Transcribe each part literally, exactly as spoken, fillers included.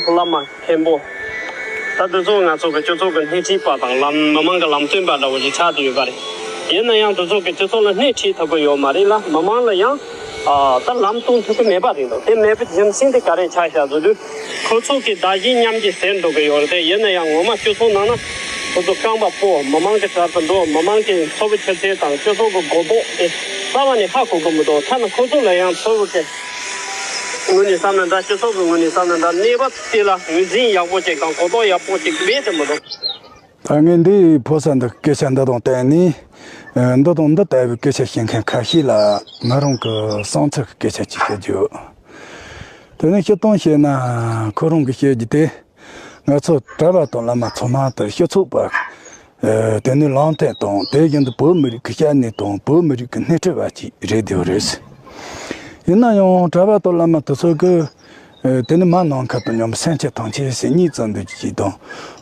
བླ་མ་མཁན་པོ། ད་འདི་ཚོ་ང་ཚོ་གི་སྤྱི་ཚོགས་ཀྱི་སྣེ་ཁྲིད་པ་དང་ལམ་མི་མང་གི་ལམ་སྟོན་པ་འདྲ་བོ་ཞིག་ཆགས་བསྡད་ཡོད་པ་རེད། ཡིན་ན་ཡང་འདི་ཚོ་གི་སྤྱི་ཚོགས་ལ་སྣེ་ཁྲིད་ཐུབ་ཀྱི་ཡོད་མ་རེད་ལ། མི་མང་ལ་ཡང་ཨ་ད་ལམ་སྟོན་ཐུབ་ཀྱི་མེད་པ་རེད་འདུག་དེ་མེད་པའི་རྒྱུ་མཚན་དེ་ག་རེ་ཆགས་བཞག་ཟེར་དུས། ཁོ་ཚོ་གི་བརྡ་བཞིན་མཉམ་གྱི་ཟེར་འགྲོ་གི་ཡོད་རེད་དེ། ཡིན་ན་ཡང་ངོ་མ་སྤྱི་ཚོགས་ནང་ན་ཁོ་ཚོ་རྐང་པ་སྤོ། མི་མང་གི་གྲལ་དུ་འགྲོ། མི་མང་གི་འཚོ་བའི་ཆུ་ཚད་དང་སྤྱི་ཚོགས་ཀྱི་གོ་རྟོགས་དེ་རྩ་བ་ནས་ཧ་གོ་གི་མི་འདུག་ཐ་ན་ཁོ་ཚོ་ལ་ཡང་འཚོ་བའི་གི་ངོས་ནས་བསམ་ན་འདྲ། སྤྱི་ཚོགས་ཀྱི་ངོས་ནས་བསམ་ན་འདྲ། གནས་བབ་དེ་ལ་ངོས་འཛིན་ཡག་པོ་ཅིག་དང་གོ་རྟོགས་ཡག་པོ་ཅིག་རྦད་དེ་མི་འདུག་ད་ངས་འདི་ཕོ་གསར་འདི་སྐད་ཆ་འདི་དང་བསྟུན་ནས། ཨ། འདི་དང་འདི་ལྟ་བུའི་སྐད་ཆ་བཤད་མཁན་ཁ་ཤས་ལ་ང་རང་གི་བསམ་ཚུལ་གྱི་སྐད་ཆ་ཅིག་བཤད་རྒྱུ་ཡོད། དེ་ནས་སྤྱིར་བཏང་བཤད་ན། ཁོ་རང་གིས་བཤད་རྒྱུ་དེ། ང་ཚོ་གྲྭ་པ་དང་བླ་མ་ཚང་མ་དང་སྤྱི་ཚོགས་པ། ཨ། དེ་ནི་ལམ་སྟོན་དང་དེ་བཞིན་དུ་བོད་མི་རིགས་ཀྱི་སྐྱབས་གནས་དང་བོད་མི་རིགས་ཀྱི་སྣེ་ཁྲིད་པ་ཅིག་རེད་བསྡད་པ་རེད། ཡིན་ན་ཡང་གྲྭ་པ་དང་བླ་མ་དེ་ཚོ་གིས། ཨ། དེ་ནི་མ་ནམ་མཁའ་དང་མཉམ་པའི་སེམས་ཅན་ཐམས་ཅད་ཟེར་གཉིས་བརྩི་འདོད་ཅིག་དང་།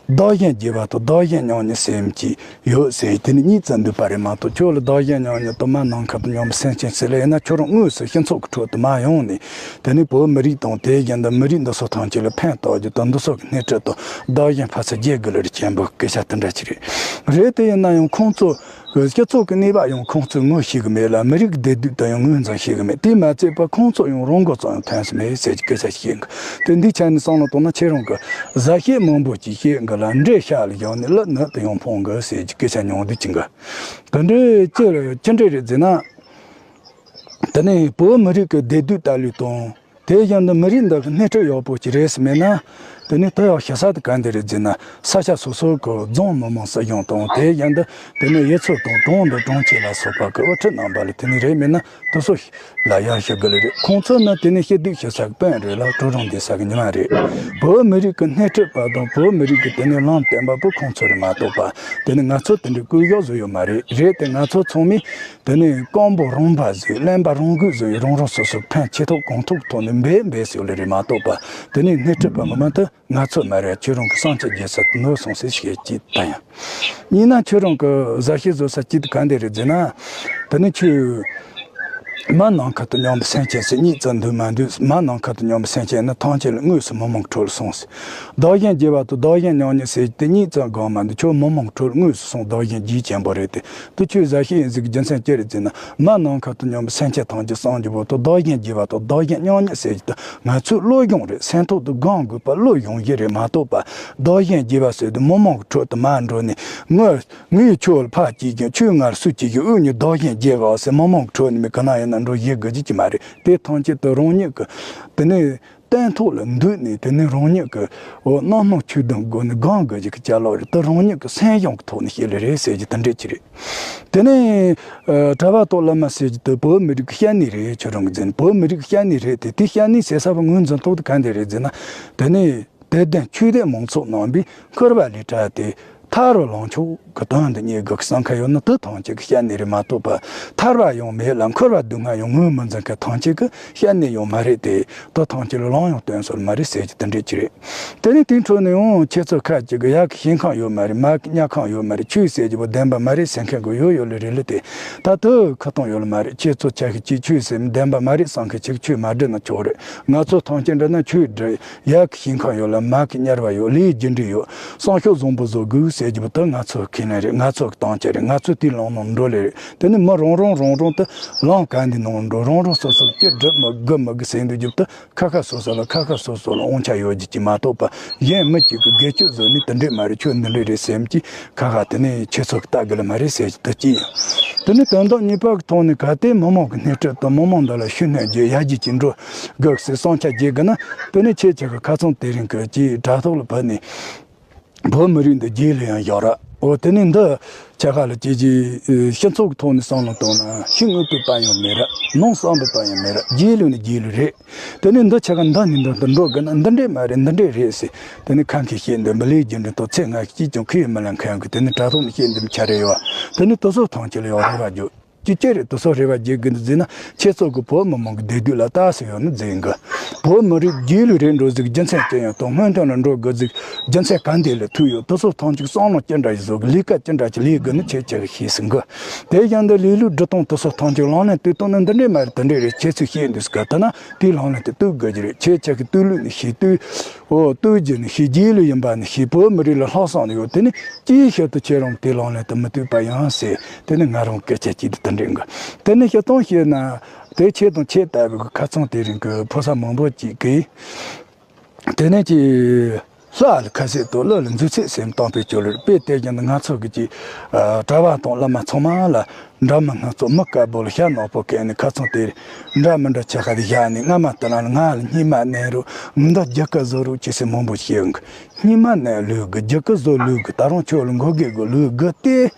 བདག་གཞན་བརྗེ་བ་དང་བདག་གཞན་མྱོང་ཉིད་ཟེར་གྱི་ཡོད་ཟེར། དེ་ནི་གཉིས་བརྩི་འདོད་པ་རེད་མ་གཏོགས། ཁྱོད་ལ་བདག་གཞན་མྱོང་ཉིད་དང་མ་ནམ་མཁའ་དང་མཉམ་པའི་སེམས་ཅན་ཟེར་ལེ་ཡིན་ན། ཁྱོད་རང་དངོས་སུ་སྤྱི་ཚོགས་ཀྱི་ཁྲོད་དུ་མ་ཡོང་ནས། དེ་ནི་བོད་མི་རིགས་དང་དེ་བཞིན་དུ་མི་རིགས་འདི་ཚོ་ཐམས་ཅད་ལ་ཕན་ཐོགས་རྒྱུ་དང་། འདི་ཚོ་གི་སྣེ་ཁྲིད་དང་བདག་གཞན་ཕར་ཚུར་བརྗེ་དགོས་ལེ་རེད། སྐྱེན་པོ་སྐད་ཆ་དེ་འདྲ་ཅིག་རེད། རེད་དེ་ཡིན་ན་ཡང་ཁོང་ཚོ་སྤྱི་ཚོགས་ཀྱི་གནས་བབ་ཡང་ཁོང་ཚོས་ངོ་ཤེས་གི་མེད་ལ། མི་རིགས་བདེ་སྡུག་དང་ཡང་ངོས་འཛིན་ཤེས་གི་མེད། དེས་མ་ཚད་པར་ཁོང་ཚོ་ཡང་རང་མགོ་རྩོམ་ཡང་ཐོན་ས་མེད་ཟེར་གྱི་སྐད་ཆ་ཞིག་ཡིན་གི། དེ་འདི་ཆ་ནས་བསམ་བློ་གཏོང་ན། ཁྱེད་རང་གི་གཟབ་བཤད་མང་པོ་ཅིག་བཤད་གི་ལ། འདྲེ་ཤ་ལ་བཞག་ནས་ཀླུ་ནད་དུ་ཡང་ཕོག་གི་ཟེར་གྱི་སྐད་ཆ་ཉུང་བསྡུས་ཅིག་གི། དེ་འདྲའི་ཅི་ལ་ཅི་འདྲ་རེད་ཟེར་ན། དེ་ནས་བོད་མི་རིགས་ཀྱི་བདེ་སྡུག་ལྟ་ལུགས་དང་། དེ་བཞིན་དུ་མི་རིགས་འདི་གི་སྣེ་ཁྲིད་ཡག་པོ་ཅིག་རེད་ཟེར་མེད་ན། དེ་ནས་དེ་ཡག་ཤི་ས་དེ་ག་འདི་རེད་ཟེར་ན། ས་ཆ་སོ་སོ་གི་རྫོང་མི་དམངས་སྲིད་གཞུང་དང་། དེ་བཞིན་དུ་དེ་ནས་ཡུལ་ཚོ་དང་གྲོང་འདི་གྲོང་ཁྱེར་ལ་སོགས་པ་གི་དབུ་ཁྲིད་རྣམ་པ་ལ། དེ་ནས་རེད་མེད་ན་དེ་ཚོ་ལ་ཡར་ཞུ་དགོས་ལེ་རེད། ཁོང་ཚོ་ནི་དེ་ནས་སྐྱིད་སྡུག་ཞུ་ས་གི་དཔོན་རེད་ལ། གྲོགས་རང་བསྡད་ས་གི་ཉི་མ་རེད། བོད་མི་རིགས་ཀྱི་སྣེ་ཁྲིད་པ་དང་བོད་མི་རིགས་ཀྱི་དེ་ནས་ལམ་སྟོན་པ་པོ་ཁོང་ཚོ་རེད་མ་གཏོགས་པ། དེ་ནས་ང་ཚོ་དེ་འདྲའི་སྐུ་ཞབས་བཟོ་ཡོད་མ་རེད། རེད་དེ་ང་ཚོ་ཚང་མས་དེ་ནས་རྐང་པ་རང་འབད་བཟོས། རློན་པ་རང་གིས་བཟོས། རང་རང་སོ་སོའི་ཕན་ཆེ་ཐོག་གང་ཐོག་ཐོག་ནས་འབད་འབད་ཟེར་ལེ་རེད་མ་གཏོགས་པ། དེ་ནས་སྣེ་ཁྲིད་པ་ངོ་མ་དེ་ང་ཚོ་མ་རེད། ཁྱོད་རང་གི་བསམ་ཚུལ་རྒྱས་ས་དེ་ནོར་སོང་ཟེར་བཤད་ཅིག་ད་ཡང་། ཡིན་ན་ཁྱོད་རང་གི་གཟབ་བཤད་བཟོ་ས་ཅིག་དེ་ག་འདི་རེད་ཟེར་ན། དེ་ནི་ཁྱོད་མ་ནམ་མཁའ་དང་མཉམ་པའི་སེམས་ཅན་ཟེར་གཉིས་བརྩི་འདོད་མ་འདོད། མ་ནམ་མཁའ་དང་མཉམ་པའི་སེམས་ཅན་ནི་ཐམས་ཅད་ལ་དངོས་སུ་མི་མང་ཁྲོད་ལ་སོང་ཟེར། བདག་གཞན་བརྗེ་བ་དང་བདག་གཞན་མྱོང་ཉིད་ཟེར་དེ་གཉིས་བརྩི་དགོས་མ་འདུག་ཁྱོད་མི་མང་ཁྲོད་ལ་དངོས་སུ་སོང་། བདག་གཞན་བརྗེ་སྐྱེན་པོ་རེད་དེ། དེ་ཁྱོད་གཟབ་བཤད་ཡིན་ཟིག་རྒྱུ་མཚན་ཅི་རེད་ཟེར་ན། མ་ནམ་མཁའ་དང་མཉམ་པའི་སེམས་ཅན་ཐམས་ཅད་སངས་རྒྱས་པོ་དང་། བདག་གཞན་བརྗེ་བ་དང་བདག་གཞན་མྱོང་ཉིད་ཟེར་གྱི་དེ་ང་ཚོའི་བློ་སྦྱོང་རེད། སེམས་ཐོག་ཏུ་སྒོམ་དགོས་པ་བློ་སྦྱོང་གི་རེད་མ་གཏོགས་པ། བདག་གཞན་བརྗེ་བ་ཟེར་དེ་མི་མང་གི་ཁྲོད་དུ་མར་འགྲོ་ནས་ངས་ངས་ཁྱོད་ལ་ཕར་གཅིག་ཀྱང་ཁྱོད་ང་ལ་སུ་གཅིག་ཀྱང་འུ་གཉིས་བདག་གཞན་བརྗེ་བ་ཟེར་མི་མང་གི་ཁྲོད་ནས་མི་ག་ན་ཡིན་ན་འགྲོ་ཡི་དགོས་ཀྱི་མ་རེད། དེ་ཐམས་ཅད་དུ་རང་ཉིད་ཀྱི་དེ་ནས་སྟན་ཐོག་ལ་འདུག་ནས་དེ་ནས་རང་ཉིད་ཀྱི་འོ་རྣམ་སྣང་ཆོས་བདུན་སྒོ་ནས་སྒོམ་དགོས་ཀྱི་ཅ་ལག་རེད། དེ་རང་ཉིད་ཀྱི་སེམས་སྦྱོང་གི་ཐོག་ནས་བཤད་ལེ་རེད་ཟེར་གྱི་དེ་འདྲས་ཅིག་རེད། དེ་ནས་ཨ་གྲྭ་པ་དང་བླ་མ་ཟེར་གྱི་དེ་བོད་མི་རིགས་ཀྱི་སྐྱབས་གནས་རེད། ཁྱོད་རང་གི་འཛིན་བོད་མི་རིགས་ཀྱི་སྐྱབས་གནས་རེད་དེ། དེ་སྐྱབས་གནས་ཟེར་ས་བ་ངོས་འཛིན་ཐོག་ཏུ་ག་འདྲས་རེད་ཟེར་ན། དེ་ནས་དད་ལྡན་ཆོས་ལྡན་མང་ཚོགས་རྣམ་པས་འཁོར་བ་ལས་བྲལ་ཏེ་ཐར་པ་ལམ་མཆོག་གི་དོན་དུ་གཉེར་དགོས་ཀྱི་བསམ་མཁན་ཡོད་ན་དེ་ཐམས་ཅད་ཀྱི་སྐྱབས་གནས་རེད་མ་གཏོགས་པ། ཐར་པ་ཡང་མེད་ལ་འཁོར་བ་སྡུག་བསྔལ་ཡང་ངོས་མི་འཛིན་མཁན་ཐམས་ཅད་ཀྱི་སྐྱབས་གནས་ཡང་མ་རེད་དེ། དེ་ཐམས་ཅད་ལ་ལམ་ཡང་སྟོན་སྲོལ་མ་རེད་ཟེར་གྱི་དེ་འདྲས་ཅིག་རེད། དེ་ནས་དེའི་འཕྲོ་ནས་ཡང་ཁྱེད་ཚོ་ཁ་ཅིག་གི་ཡ་གི་ཤེས་མཁན་ཡོད་མ་རེད། མ་གི་ཉན་མཁན་ཡོད་མ་རེད། ཆོས་ཟེར་གྱི་བོ་བདེན་པ་མ་རེད་ཟེར་མཁན་གི་ཡོད་ཡོད་ལེ་རེད་ལེ་དེ། ད་དེ་ཁ་གཏོང་ཡོད་ལེ་མ་རེད། ཁྱེད་ཚོ་ཆ་གི་ཅིག་ཆོས་ཟེར་བདེན་པ་མ་རེད་བསམ་མཁན་ཅིག་ཆོས་མ་འདྲི་ན་ཆོག་རེད། ང་ཚོ་ཐམས་ཅད་འདྲི་ན་ཆོས་འདྲི། ཡ་གི་ཤེས་མཁན་ཡོད་ལ། མ་གི་གཉེར་བ་ཡོད། ལས་རྒྱུ་འབྲས་ཡོད། བསམ་ཤེས་བཟང་པོ་བཟོ་དགོས་ཟེར་གྱི་བོ་དེ་ང་ཚོ་ཁས་ལེན་རེད། ང་ཚོ་གི་སྟངས་ཀྱི་རེད། ང་ཚོ་དེའི་ལམ་ནང་འགྲོ་ལེ་རེད། དེ་ནི་མི་རང་རང་རང་རང་དེ་ལམ་ག་འདི་ནང་འགྲོ། རང་རང་སོ་སོ་ཅི་འདྲི་མི་དགོས་མི་དགོས་ཟེར་འདུག་རྒྱུ་དེ། ཁ་ཁ་སོ་སོ་ལ་ཁ་ཁ་སོ་སོ་ལ་དབང་ཆ་ཡོད་རྒྱུ་ཅིག་མ་གཏོགས་པ། གཞན་མི་གཅིག་གིས་སྒེར་གཅོད་བཟོས་ནས་དེ་འདྲས་མ་རེད། ཁྱོད་འདི་འདྲས་རེད་ཟེར་གྱི་ཁ་ཁ་དེ་ནས་ཁྱེད་ཚོ་གི་ལྟ་དགོས་ལ་མ་རེད་ཟེར་གྱི་དེ་གཅིག་ཡིན། དེ་ནས་དོན་དག་གཉིས་པ་གི་ཐོག་ནས་གལ་ཏེ་མི་མང་གི་སྣེ་ཁྲིད་དང་མི་མང་འདི་ལ་ཤུགས་སྣོན་རྒྱུ་ཡར་རྒྱས་ཀྱི་འགྲོ་དགོས་ཟེར་བསམ་འཆར་བརྗེ་དགོས་ན། དེ་ནས་ཁྱེད་ཅག་གི་ཁ་ཚང་དེ་རིང་གི་ཅིག་དྲ་ཐོག་ལ་ཕུལ་ནས། བོད་མི་རིགས་འདི་རྗེས་ལུས་ཡང་བཞག་ར། འོ་དེ་ནས་འདི་ཆ་ཤས་ལ་ཅིག་ཅིག་སྤྱི་ཚོགས་ཀྱི་ཐོག་ནས་བསམ་བློ་བཏང་ན་ཤུགས་དངོས་པོའི་དཔལ་ཡོན་མེད་ར། ནང་བསམ་པའི་དཔལ་ཡོན་མེད་ར། རྗེས་ལུས་ནི་རྗེས་ལུས་རེད། དེ་ནས་འདི་ཆ་ཤས་འདི་ནས་འདི་འདི་འགྲོ་དགོས་ན་འདི་འདྲས་མ་རེད། འདི་འདྲས་རེད་ཟེར། དེ་ནས་ཁ་མཁས་བཤད་འདི་མི་ལས་རྒྱུ་འདི་དང་ཚེ་སྔ་གཅིག་ཀྱང་ཁས་མི་ལེན་མཁན་གྱི་དེ་ནས་དྲ་ཐོག་ནས་བཤད་འདི་མི་ཆ་རེ་ཡོད། དེ་ནས་དེ་ཚོ་ཐམས་ཅད་ལ་ཡང་རེ་བ་རྒྱུ། ཅི་ཅི་རེད། དེ་ཚོ་རེ་བ་རྒྱག་གི་འདུག་ཟེར་ན། ཁྱེད་ཚོ་གི་བོད་མི་མང་གི་བདེ་སྡུག་ལ་ལྟ་ས་ཡོད་ན་ཟེར་གི། བོད་མི་རིགས་རྗེས་ལུས་རེད་འགྲོ་ཟིག་རྒྱུ་མཚན་ཅི་ཡང་དང་སྔོན་ཐོན་ལ་འགྲོ་དགོས་ཟིག་རྒྱུ་མཚན་ག་འདི་ལ་ཐུག་ཡོད། དེ་ཚོ་ཐམས་ཅད་བསམ་བློ་ཅི་འདྲ་ཞིག་བཟོ་གི། ལས་ཀ་ཅི་འདྲ་ཞིག་ལས་དགོས་ན་ཁྱེད་ཅག་གིས་ཤེས་ཟིན་གི། དེ་བཞིན་དུ་ལས་ལུགས་སྒྲུབ་སྟངས་དེ་ཚོ་ཐམས་ཅད་ལག་ལེན་བསྟར་བཏང་ན་འདི་འདྲས་མ་རེད། དེ་འདྲས་རེད། ཁྱེད་ཚོས་ཤེས་འདུག་ཟེར་གི། ད་ན་དེའི་ལག་ལེན་དེ་བསྟར་དགོས་ཀྱི་རེད། ཁྱེད་ཅག་གིས་བསྟར་ལུགས་ནས་ཤེས་བསྟར། ཨོ་ལྟོས་རྒྱུ་ནི་ཤེས་རྒྱུ་ལ་ཡིན་པ་ནི་ཤེས། བོད་མི་རིགས་ལ་ལྷག་བསམ་ཡོད། དེ་ནི་ཅིའི་ཕྱིར་དུ་ཁྱེད་རང་དེ་ལམ་ལ་དུ་མི་ལྟོས་པ་ཡང་ཟེར། དེ་ནི་ང་རང་སྐད་ཆ་གཅིག་དེ་དེ་འདྲ་གི། དེ་ནི་སྤྱིར་བཏང་བཤད་ན་དེ་ཁྱེད་དང་ཁྱེད་ལྟ་བུ་གི་ཁ་ཚང་དེ་རིང་གི་ཕོ་གསར་མང་པོ་ཅིག་གིས། དེ་ནས་ཀྱི་ལྷ་ལ་ཁ་ཟས་དང་ཀླུ་ལ་མཛོད་ཚེ་སེམས་གཏོང་པའི་སྐྱོ་ལུར་དཔེ་དེ་བཞིན་དུ་ང་ཚོ་གི་ཀྱི་གྲྭ་བ་དང་བླ་མ་ཚང་མ་ལ་འདྲ་མི་སྣ་ཚོགས་མི་དཀར་པོ་ལ་ཤ་ནག་པོ་བཀལ་ནས་ཁ་ཚང་དེ་འདྲ་མི་འདྲ་ཆ་ཁ་དེ་བཞག་ནས། སྔ་མ་དེ་ན་ང་ལ་སྙིང་མ་མནན་རོགས། འདི་རྒྱུ་སྐར་བཟོ་རོགས་ཅེས་སེ་མང་པོ་བཤད་འོང་གི། སྙིང་མ་མནན་ལོས་གི། རྒྱུ་སྐར་བཟོ་ལོས་གི། ད་རུང་ཁྱོད་ལ་མགོ་སྒུར་དགོས་ལོས་གི་སྟེ།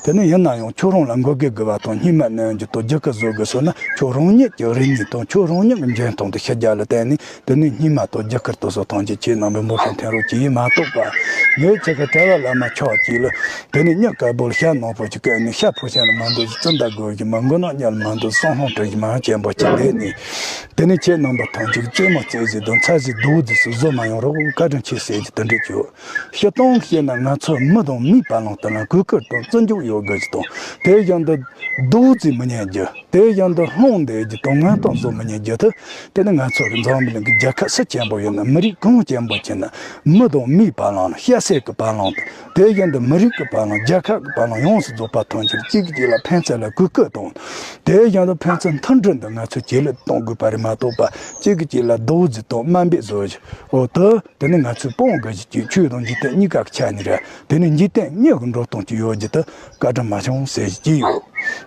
དེ་ནི་ཡིན་ན་ཡང་ཁྱོད་རང་ལ་མགོ་སྒུར་དགོས་པ་དང་སྙིང་མ་མནན་རྒྱུ་དང་རྒྱུ་སྐར་བཟོ་དགོས་སོང་ན། ཁྱོད་རང་ཉིད་ཀྱི་རིག་གནས་དང་ཁྱོད་རང་ཉིད་ཀྱི་འཇོན་ཐང་དང་ཤེས་རྒྱ་ལ་བརྟེན་ནས། དེ་ནི་སྙིང་མ་དང་རྒྱུ་སྐར་དེ་ཚོ་ཐམས་ཅད་ཁྱེད་རྣམ་པས་འབུལ་ཞིང་འཐེན་རོགས་ཅེས་མ་གཏོགས་པ། ངས་ཁྱེད་ཀྱི་གྲྭ་བ་བླ་མ་ཆགས་ཅིག་ལ། དེ་ནི་སྙིང་དཀར་པོ་ལ་ཤ་ནག་པོ་ཅིག་བཀལ་ནས། ཤ་ཕོ་ཤ་ལ་མ་འདོད་ཅིག། ཙི་འདྲ་དགོས་ཀྱི་མ། མགོ་ནག་གཉའ་ལ་མ་འདོད། སང་ལྷང་བྲེལ་གྱི་མ་སྐྱེན་པོ་ཅིག་བསྡད་ནས། དེ་ནི་ཁྱེད་རྣམ་པ་ཐམས་ཅད་ཀྱི་རྩེད་མོ་རྩེ་ཟིག་དང་ཚ་ཟིག་རྡོག་ཟིག་སུ་བཟོ་མ་ཡོང་རོགས། བཀའ་དྲིན་ཆེ་ཟེར་གྱི་དེ་འདྲ་བྱོས། སྤྱིར་བཏང་བཤད་ན་ང་ཚོ་མི་དང་མིའི་བར་ལམ་དེ་ན་གུས་བཀུར་དང་བརྩི་འཇོག་ཡོད་དགོས་ཀྱི་དང་། དེ་བཞིན་དུ་རྡོག་རྫིས་མི་ཉན་རྒྱུ། དེ་བཞིན་དུ་ལྷུང་བསྡད་རྒྱུ་དང་ངན་གཏམ་བཟོ་མི་ཉན་རྒྱུ་དེ། དེ་ནི་ང་ཚོ་གི་འཛམ་བུ་གླིང་གི་རྒྱལ་ཁབ་སུ་ཆེན་པོ་ཡིན་ན། མི་རིགས་གང་ཆེན་པོ་ཅིག་ན། མི་དང་མིའི་བར་ལམ་ལ། སྐྱ་སེར་གི་བར་ལམ་དང་། དེ་བཞིན་དུ་མི་རིགས་ཀྱི་བར་ལམ། རྒྱལ་ཁབ་ཀྱི་བར་ལམ་ཡོངས་སུ་རྫོགས་པ་ཐམས་ཅད་གཅིག་གིས་གཅིག་ལ་ཕན་ཚུན་ལ་གུས་བཀུར་དང་། དེ་བཞིན་དུ་ཕན་ཚུན་མཐུན་སྒྲིལ་འདི་ང་ཚོས་ཇེ་ལེགས་གཏོང་དགོས་པ་རེད་མ་གཏོགས་པ། གཅིག་གིས་གཅིག་ལ་རྡོག་རྫིས་དང་དམའ་འབེབས་བཟོ་རྒྱུ། འོ་དེ། དེ་ནི་ང་ཚོས་སྤོང་དགོས་རྒྱུ་གཅིག། ཆོས་དང་འཇིག་རྟེན་གཉིས་ཀ་གི་ཆ་ནས་རེད། དེ་ནི་འཇིག་རྟེན་གཉིས་ཀྱི་འགྲོ་སྟངས་ཀྱི་ཡོད་རྒྱུ་དེ་བཀའ་དྲིན་མ་བྱུང་ཟེར་གྱི་ཡོད།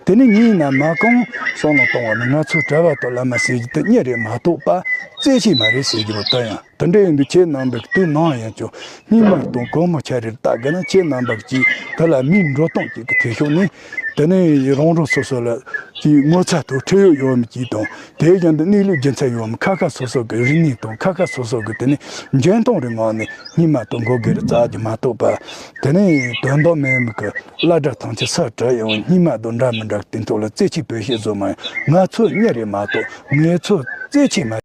དེ་ནི་ངས་ཡིན་ན་མ་གང་བསམ་བློ་གཏོང་བ་ནི། ང་ཚོའི་གྲྭ་བ་དང་བླ་མ་ཟེར་རྒྱུ་དེ་གཉིས་རེད་མ་གཏོགས་པ་རྩེ་གཅིག་མ་རེད་ཟེར་རྒྱུ་བོ་དེ་ཡང་། དེ་འདྲ་ཡིན་དུས་ཁྱེད་རྣམ་པས་དུས་ནམ་ཡིན་ཀྱང་སྙིང་མ་དང་གོང་མ་ཆ་རེར་ལྟ་དགོས་ན། ཁྱེད་རྣམ་པ་གཅིག་དེ་ལ་མིའི་འགྲོ་སྟངས་ཅིག་གི་ཐད་ཤོག་ནས། དེ་ནི་རང་རང་སོ་སོ་ལ་ཅིག་ངོ་ཚ་དང་ཁྲེལ་ཡོད་ཡོད་མི་གཅིག་དང་། དེ་བཞིན་དུ་གནས་ལུགས་རྒྱུ་མཚན་ཡོད་མི། ཁ་ཁ་སོ་སོ་གི་རིག་གནས་དང་ཁ་ཁ་སོ་སོ་གི་དེ་ནི་འཇོན་ཐང་རེ་ངང་ནས་སྙིང་མ་དང་མགོ་སྒུར་རེ་བཙལ་རྒྱུ་མ་གཏོགས་པ། དེ་ནི་དོན་དག་མེད་མི་གི་བླ་གྲྭ་ཐམས་ཅད་སུ་བྲིས་ཡོང་། སྙིང་མ་དང་འདྲ་མི་འདྲ་གི་དེ་ཐོག་ལ་རྩེ་གཅིག་བོད་གཞས་བཟོ་མ་ཡོང་། ང་ཚོ་གཉིས་རེད་མ་གཏོགས་ངེད་ཚོ་རྩེ་གཅིག་མ།